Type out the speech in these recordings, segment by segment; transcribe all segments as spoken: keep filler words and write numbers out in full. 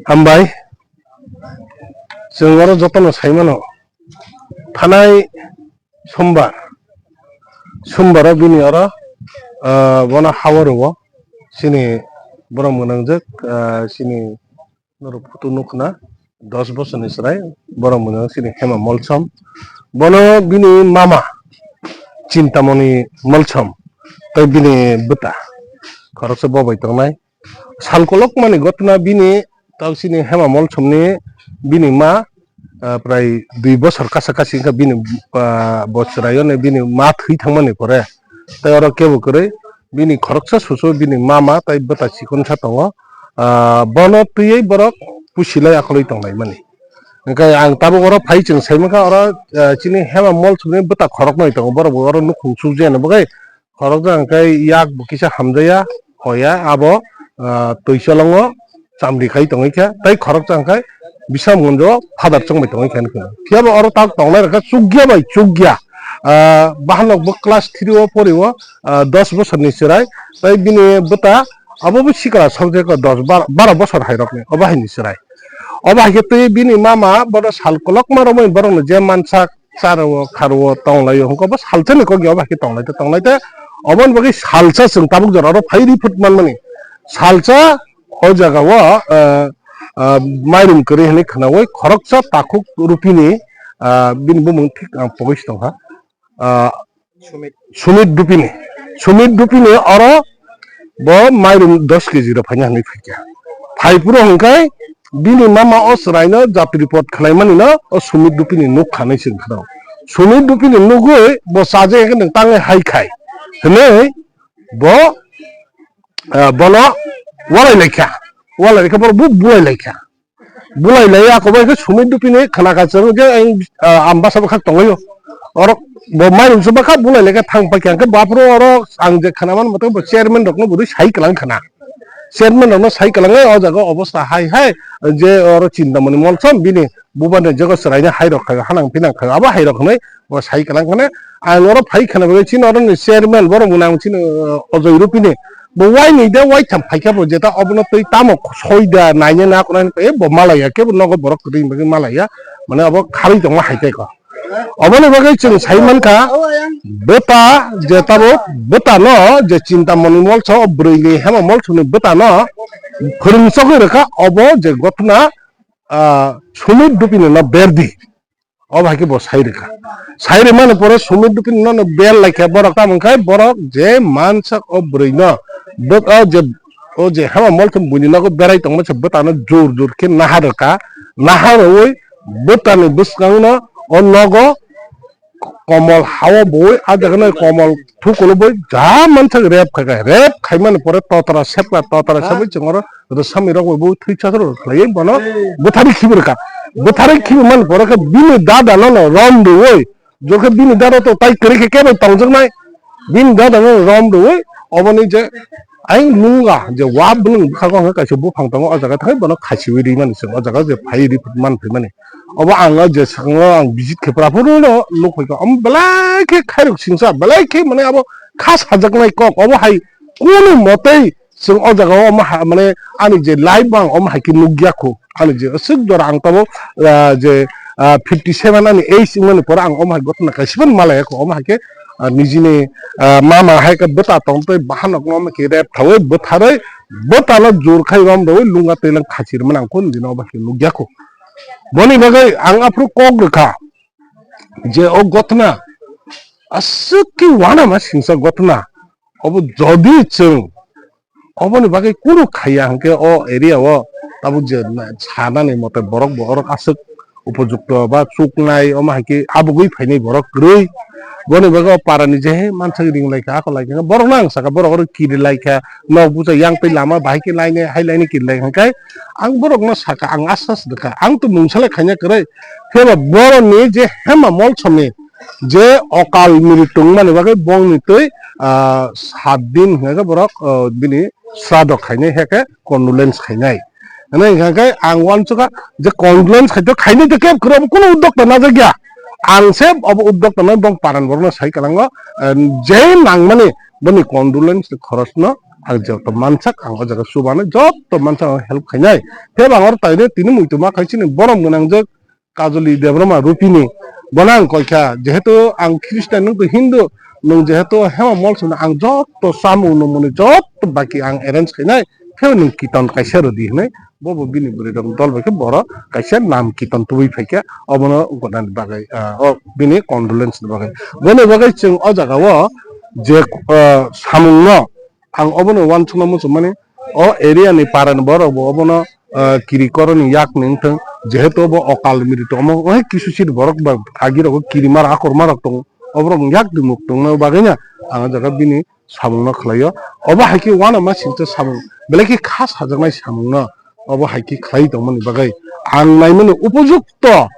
Hambai, chwng oro jotono sai mano, thanai sombar, sombaro bini oro, ah, bono hawa rwo, chini borok mwnangjak, ah, chini norok photo nukna, dos bosorni chwrai, borok mwnang chini Hema Molsom. Bono bini mama Chintamoni Molsom, tei bini bwta khoroksa bo bai tongnai. Sal kolokmani gotna bini, tei chini Hema Molsomni bini ma, ah, prai dui bosor kasa kasi wngkha bini, ah, bo chwraio bini ma thwi thangmani pore. Tei oro kebo kwrwi bini khoroksa susu bini mama tei bwta chikonsa tongo. Ah, bono twiwi borok pusilai akolwi tonglaimani. Hwnkhe ang tabuk oro phai chwng saimankha oro, ah, chini Hema Molsomni bwta khoroknwi tongo, borok bo oro nukhung chukjani bagwi khorokjak hwnkhe yak bo kisa hamjaya, hoya abo, ah, twi cholongo chamri khai tongwi kha, tei khoroksa hwnkhe Bishamganjo father chongbai tongwi kha hinwi kheno. Phiyaba oro tak tongnai rokha chukya bai chukya. Ah, bahanok bo class three o pori o, ah, dos bosorni chwrai, tei bini bwta abo bo sikla subject o dos, bar-, baro bosor hai rokni, obo hai ni chwrai. Obo hai khe twi bini mama bono sal kolokma romwi borokno je mansak, charwo, kharwo, tonglaio, hwnkhe bo salsani kok ya, obo hai khe tonglaite, tonglaite, oboni bagwi salsa chwng tabuk jora oro phai ri phut manmani. Salsa o jaga o, eh, eh, mairum kwrwi hinwi khwnawi khoroksa takhuk rupini, eh, bini bumung thik ang pogwi si tongkha. Ah, Sumit. Sumit Dupini. Sumit Dupini oro bo mairum dos kg rok phaina hinwi phaikha. Phaiphuru hwnkhe bini mama o chwraino jatri pot khwlaimani no o Sumit Dupini nuk khanwi se wngkha. Sumit Dupini nugwi bo chajakhe nwng tangwi hai khai hinwi bo, ah, bono walai laikha. Walai laikha borok bo bulai laikha. Bulai lai ako bai khe Sumit Dupini khwna kha chwng khe ang, ah, ang basa bwkhak tongwi o. Oro bo mairum se bwkha bulai lai khe thang paikha hwnkhe baphuru oro ang je khwna man mate bo chairman rokno bo sai kwlang khwna. Chairman rokno sai kwlangwi o jaga obostha hai hai je oro Chintamoni Molsom bini bubani jaga chwraino hai rok khaio, hanang pinang khaio, abo hai rok hinwi bo sai kwlang khwna. Ang oro phai khwna bagwi chini oroni chairman borok mwnang chini, uh, Ojoi Rupini. Bo wainwi de waitham phaikha bo jeta obono twi tamo soida naina na kona hinwi bo malaiya kebo nogo borok kwrwi bagwi malaiya. Mane obo kharwi tongma hai tei ko. Oboni bagwi chwng sai mankha bwta je tabuk bwtano je Chintamoni Molsom o bwrwini Hema Molsomni bwtano phwrwng chogwi rwkha obo je gotna, ah, Sumit Dupini no berdi. Obo hai khe bo sai rwkha. Sai rwmani pore Sumit Dupini nono bel laikha borok, tamo wngkha borok je mansak o bwrwino, bo o je, o je Hema Molsom buini nogo berai tongma se bwtano jor jor khe naha rwkha, naha rwui bwtani bwskangno o nogo komol hao bui, a jaga no komol thukulo bui ja mansak rep khaikha, rep khaimani pore totra sepkha, totra sepui chwng oro rwsami rok bo thwi chathro khlaiwi bono bwtharwi khibi rwkha. Bwtharwi khibi man pore khe bini dada no no rom rwui, jokhe bini dada to tai kwrwi khe kebo tongjaknai, bini dada no rom rwui oboni je aing nunga je wa bwlwng bwkhago hwnwi kaisa buphang tongo, o jaga thangwi bono khasiwi rimani chwng o jaga je phai ri man phaimani. Obo ang o je swkango ang visit khe phra phuru no nuk phaikha, omo belai khe khairok singsa, belai khe mane abo kha sajaknai kok, obo hai kunu motei chwng o jaga o omo ha, mane ani je life bo ang omo hai khe nukya kho. Ani je aswk jora ang tabuk, ah, je, ah, fifty seven ani age wngmani pore ang omo hai gotna kaisa phano malaya kho. Omo hai khe, ah, nijini, ah, mama hai khe bwta tong tei bahanok no omo khe rep thawi bwtharwi bwtano jor khai rom rwi lunga twilang khachir mani ang kho nini omo hai khe nukya kho. Boni bagwi ang aphuru kok rwkha je o gotna aswk khe uanama singsa gotna. Obo jodi chwng oboni bagwi kunu khaiya hwnkhe o area o tabuk je na-, sanani mote borok bo orok aswk upojukto ba chuknai omo hai khe abugwi phainai borok kwrwi. Boni bagwi o parani je he mansak ring lai kha, ako lai kha, borok no ang saka borok oro kiri lai kha, nok bucha yang twi lama bahai khe lainai hai lainai kiri lai kha hwnkhe ang borok no saka ang asas rwkha, ang to mungsa le khaina kwrwi. Phiya ba boroni je Hema Molsomni je okal miri tongmani bagwi bongni twi, ah, sat din hwnkhe borok, ah, bini srado khainai, heke condolence khainai. Hwnwi hwnkhe ang uansukha je condolence khaito khainai to kebo kwrwi, obo kunu uddokta najak ya. Ang se obo uddokta no bong paran borokno sai kwlango, ah, je nangmani boni condolence ni khorosno ang joto mansak ang o jaga chubano joto mansak ang help khainai. Phiya bo ang oro tainai tini muitu ma khai chini borom gwnangjak Kajoli Debbarma Rupini. Bono ang koikha, jehetu ang Christian, nwng to Hindu, nwng jehetu Hema Molsomni ang joto chamung nungmungni joto baki ang arrange khainai, phiya nwng kiton kaisa rwdi hinwi. Bo bo bini bwrwi rok dol bai khe borok kaisa nam kiton tubui phaikha, obono gonani bagwi, ah, o bini condolence ni bagwi. Boni bagwi chwng o jaga o je, ah, samung no ang obono uansukna muchungmani, o area ni para ni borok bo obono, ah, kiri koroni yak ni wngthang, jehetu obo okal mri tongmo, ohe kisu sir borok ba agi rogo kiri mar akor marok tongo, oborok yak di muk tongna bagwi no ang o jaga bini samung no khlaio. Obo hai khe uanama singcha samung, belai khe kha sajaknai samung no obo hai khe khlai tongmani bagwi ang naimani upojukto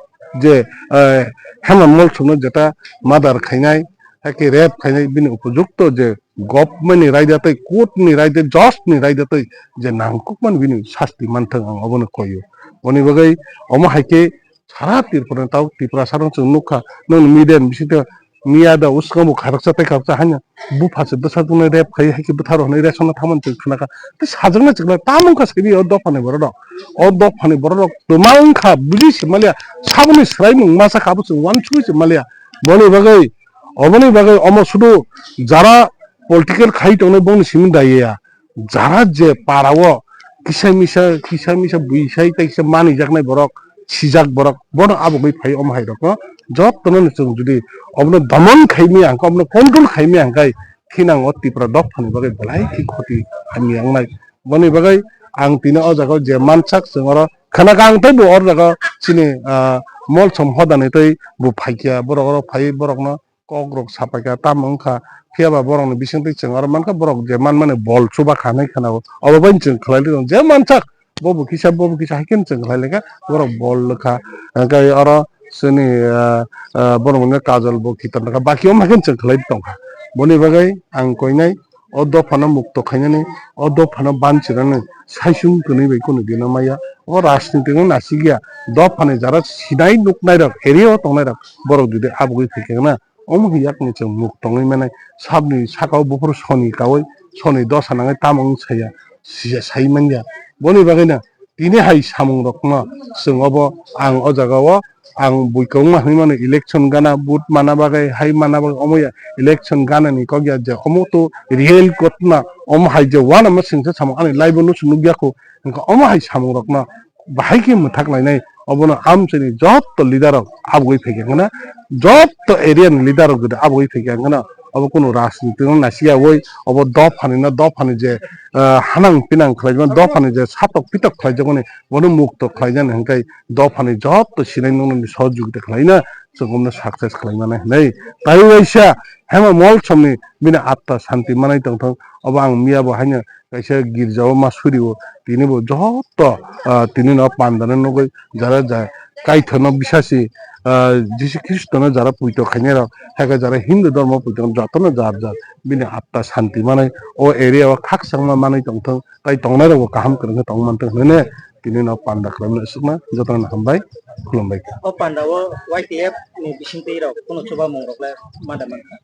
je, eh, Hema Molsomno jeta murder khainai, hai khe rape khainai, bini upojukto je government ni raida tei court ni raida, judge ni raida tei je nangkukmani bini sasti manthang ang obono koio. Boni bagwi omo hai khe sara Tripura ni tabuk Tiprasa rok chwng nukha, nokni media ni bisingtwi miya da uskango bo khairoksa tei khairoksa haino bupha se bwsajwkno rape khai hai khe bwtharo hwnwi resona thangmani chwng khnakha. Tei sajwknai chwng khlai tamo wngkha simi o dophani borok rok. O dophani borok rok twma wngkha bujui se maliya, saboni swraimung masa kha abo chwng uansugui se maliya. Boni bagwi, oboni bagwi omo sudu jara political khai tongnai bongni simi daiya. Jara je para o kisa misa, kisa misa buisai tei kisa manijaknai borok, sijak borok, bono abogwi phai omo hai rokno jotono no chwng jodi obono domon khai maya hwnkhe, obono control khai maya hwnkhe, khinang o Tripura dophani bagwi belai khe khoti hamya wngnai. Boni bagwi ang tini o jaga o je mansak chwng oro khana kha ang tei bo oro jaga o chini, ah, Molsom hodani tei bo phaikha, borok oro phai borokno kok rok sapaikha, tamo wngkha, phiya ba borokni bisingtwi chwng oro mankha, borok je manmani bol chuba kha hinwi khana-o, obo bai chwng khlai rw je mansak, bo bo kisa, bo bo kisa, hai kheno chwng khlai laikha, borok bol lwkha, hwnkhe oro chini, ah, ah, borok wngkha Kajol bo khitan rwkha, baki omo hai kheno chwng khlai tongkha. Boni bagwi ang koinai o dophano mukto khainani, o dophano banchirani saisung kwnwi bai kunu dino maya, o rajniti no nasikya, dophani jara sinai nuknai rok, area o tongnai rok, borok jodi abogwi phaikha na, omo hai yakni chwng muk tongwi manai, sabni saka o buphuru soni kaui, soni dosa nangwi tamo wng saya, siya sai manya. Boni bagwino tini hai samung rokno chwng obo ang o jaga o ang bui kwbangma hinwi mano, election gana, vote mana bagwi, hai mana bagwi omo ya, election gana ni kok ya je omo to real ghotna, omo hai je uanama singsa samung ani live o no se nukya kho, hwnkhe omo hai samung rokno bahai khe mwthak lainai. Obono amchaini joto leader rok abogwi phaikha hwnkhe na, joto area ni leader rok jodi abogwi phaikha hwnkhe na, obo kunu rajniti no naisiya oi, obo dophani no, dophani je, ah, hanang pinang khlaijak, dophani je satok pitok khlaijak mani, bono mukto khlaijak hwnkhe dophani joto sinai nokni sohojogita khlaina chwng omono success khlai mano hinwi. Tai waisa Hema Molsomni bini atma santi manai tongthok, obo ang miya bo haino kaisa girja o ma suri o, tini bo joto, ah, tini no panda no nugwi jara ja kaitha no bisasi, ah, Jisu Khristo no jara puito khainai rok, hakhe jara Hindu dhormo puito joto no jar jar bini atma santi manai o area o khakchangma manwi tongthok, tai tongnai rok bo kaham kwrwng khe tong manthok hinwi tini no panda khlaimani aswkna joto no hambai khulumbai kha. O panda o Y T F ni bisingtwi rok kuno chubamung rok le ma da mankha.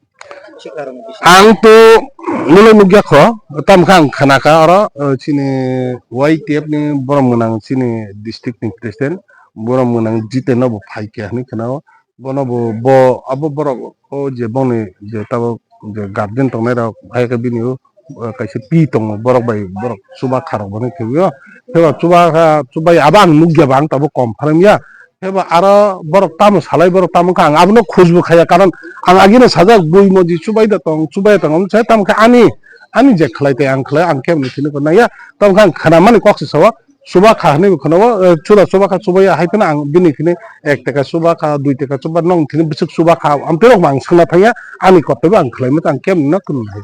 Ang to nulai nukya kho, tamo khe ang khna kha oro, uh, chini Y T F ni borom gwnang chini district ni president, borom gwnang Jiten no bo phai khe hinwi khna o, bono bo, bo abo borok o je boni je tabuk je guardian tongnai rok hai khe bini o, uh, kaisa pi tongo borok bai borok chuba kha rok bo hinwi khe o, phiya chuba kha chubai abo ang nukya ba ang tabuk confirm ya, Eba aro borok tamo salai, borok tamo kha, ang abono khojbo khaya, karon ang agino sajak, bui moji chubai da tong, chubai tong, omo sai tamo kha ani, ani je khlai tei ang khlai, ang khe bini thini ko naiya, tamo kha ang khna mani kok se sao, chuba kha hinwi khna o, eh, chura chuba kha, chubai ya hai phano ang bini thini ek taka chuba kha, dui taka chuba, nong thini bwswk chuba kha, amtwi rok bo ang swngna thangya, ani kotoi bo ang khlai mata ang khe bini no kwrwng hai.